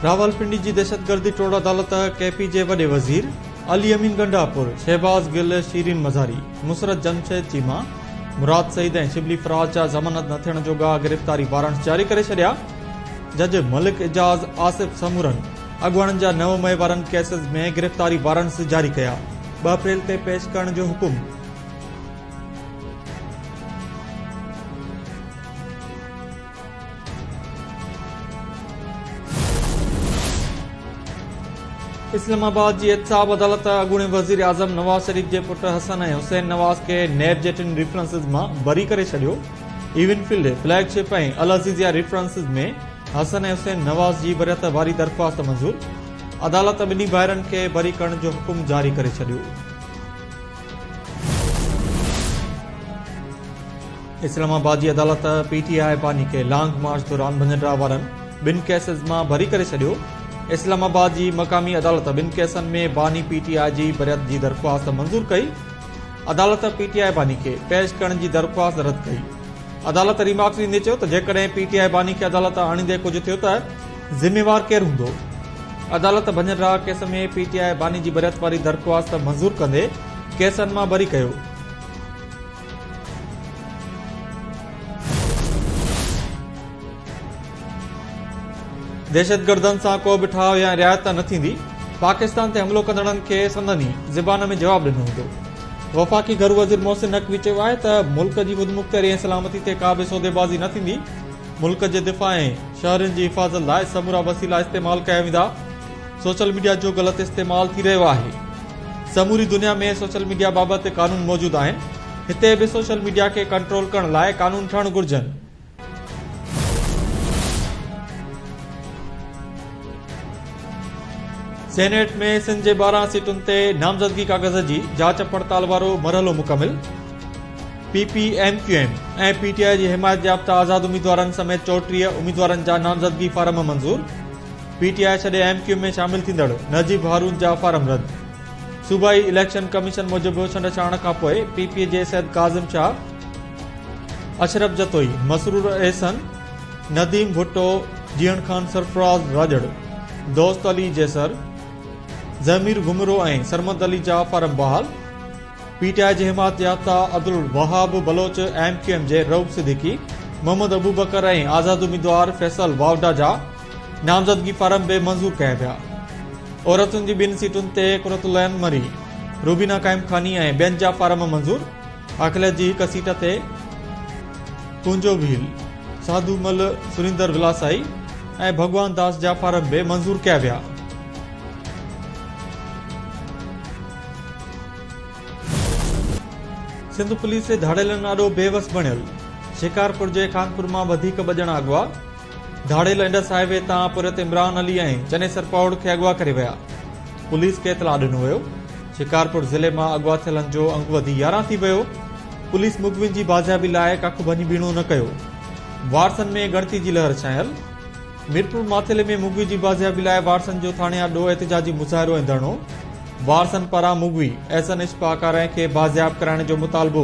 راولپنڊي جي دهشتگردي ٽوڙ عدالت ڪي پي جي وڏي وزير علي امين گنڊاپور، شهباز گل، شيرين مزاري، مسرت جمشيد چيما، مراد سعيد ۽ شبلي فراز جا ضمانت نه ٿيڻ جوڳا گرفتاري وارنٽس جاري ڪري ڇڏيا. جج ملڪ اعجاز آصف سمورن اڳواڻن جا 9 مئي وارن ڪيسز ۾ گرفتاري وارنٽس جاري ڪيا، 2 اپريل تي پيش ڪرڻ جو حڪم. اسلام آباد جي احتساب عدالت اڳوڻي وزيراعظم نواز شريف جي پٽ حسن ۽ حسين نواز کي نيب جي ٽن ريفرنسز مان بري ڪري ڇڏيو. ايون field, flag ship ۽ Al Azizia references ۾ حسن ۽ حسين نواز جي بريت واري درخواست منظور، عدالت ٻنهي ڀائرن کي بري ڪرڻ جو حڪم جاري ڪري ڇڏيو. اسلام آباد جي عدالت پي ٽي آء باني کي لانگ مارچ دوران ڀڃڊرا وارن ٻن ڪيسز مان بري ڪري ڇڏيو. اسلام آباد جي مقامي عدالت ٻن ڪيسن ۾ باني پي ٽي آء جي بريت جي درخواست منظور ڪئي. عدالت پي ٽي آء باني کي پيش ڪرڻ جي درخواست رد ڪئي. عدالت ريمارڪس ڏيندي چيو ته جيڪڏهن پي ٽي آء باني کي عدالت آڻيندي ڪجهه ٿيو ته ذميوار ڪير هوندو؟ عدالت ڀڃڊرا ڪيس ۾ پي ٽي آء باني جي بريت واري درخواست منظور ڪندي ڪيسن مان بري ڪيو. دهشتگردن سان ڪو به ٺاهه يا رعايت نه ٿيندي، پاڪستان تي حملو ڪندڙن کي سندن ئي زبان ۾ جواب ڏنو ويندو. وفاقي گهرو وزير محسن نقوي چيو آهي ته ملڪ جي خودمختياري ۽ سلامتي تي ڪا به سوديبازي نه ٿيندي، ملڪ جي دفاع ۽ شهرين جي حفاظت لاء سمورا وسيلا استعمال ڪيا ويندا، سوشل ميڊيا جو غلط استعمال ٿي رهيو آهي. سموري دنيا ۾ سوشل ميڊيا بابت قانون موجود آهن، هتي به سوشل ميڊيا کي ڪنٽرول ڪرڻ لاء قانون ٺهڻ گهرجن. سينيٽ ۾ سنڌ جي 12 سيٽن تي نامزدگي ڪاغذ جي جاچ پڙتال وارو مرحلو مڪمل، P P, M Q M ۽ P T I جي حمايت يافته آزاد اميدوارن سميت 34 اميدوارن جا نامزدگي فارم منظور. پي ٽي آء ڇڏي ايم ڪيو ايم ۾ شامل ٿيندڙ نجيب هارون جا فارم رد. صوبائي اليڪشن ڪميشن موجب ڇنڊڇاڻ کانپوء پي پي جي سيد ڪاظم شاهه، اشرف جتوئي، مسرور احسن، نديم ڀٽو، جيئڻ خان سرفراز راڄڙ، دوست علي جيسر، ضمير گهمرو ۽ سرمد علي جا فارم بحال. پي ٽي آء جي حمايت يافته Abdul Wahab Baloch, M Q M جي رئوف صديقي، محمد ابوبڪر ۽ آزاد اميدوار فيصل واوڊا جا نامزدگي فارم به منظور ڪيا ويا. عورتن جي ٻن سيٽن تي قرت العين مري، روبينا قائم خاني ۽ ٻين جا فارم منظور، اقليت جي هڪ سيٽ تي ڪونجو ڀيل، ساڌو مل، سريندر ولاسائي ۽ ڀڳوان داس جا فارم به منظور ڪيا ويا. سنڌ پوليس ڌاڙيلن آڏو بيوس بڻيل، شڪارپور جي خانپور مان وڌيڪ ٻه ڄڻا اغوا، ڌاڙيل انڊس هاء وي تان پورهيت عمران علي ۽ چنيسر پوڙ کي اغوا ڪري ويا، پوليس کي اطلاع ڏنو ويو، شڪارپور ضلعي مان اغوا ٿيلن جو انگ وڌي 11 ٿي ويو، پوليس مغوين جي بازيابي لاء ڪک ڀڃ ٻيڻو نه ڪيو، وارثن ۾ ڳڻتي جي لهر ڇانيل. ميرپور ماٿيلي ۾ مغوي جي بازيابي لاء وارثن جو ٿاڻي آڏو احتجاجي مظاهرو ۽ ڌرڻو، وارثن پاران مغوي احسن اشفاق آرائين کي بازياب ڪرائڻ جو مطالبو.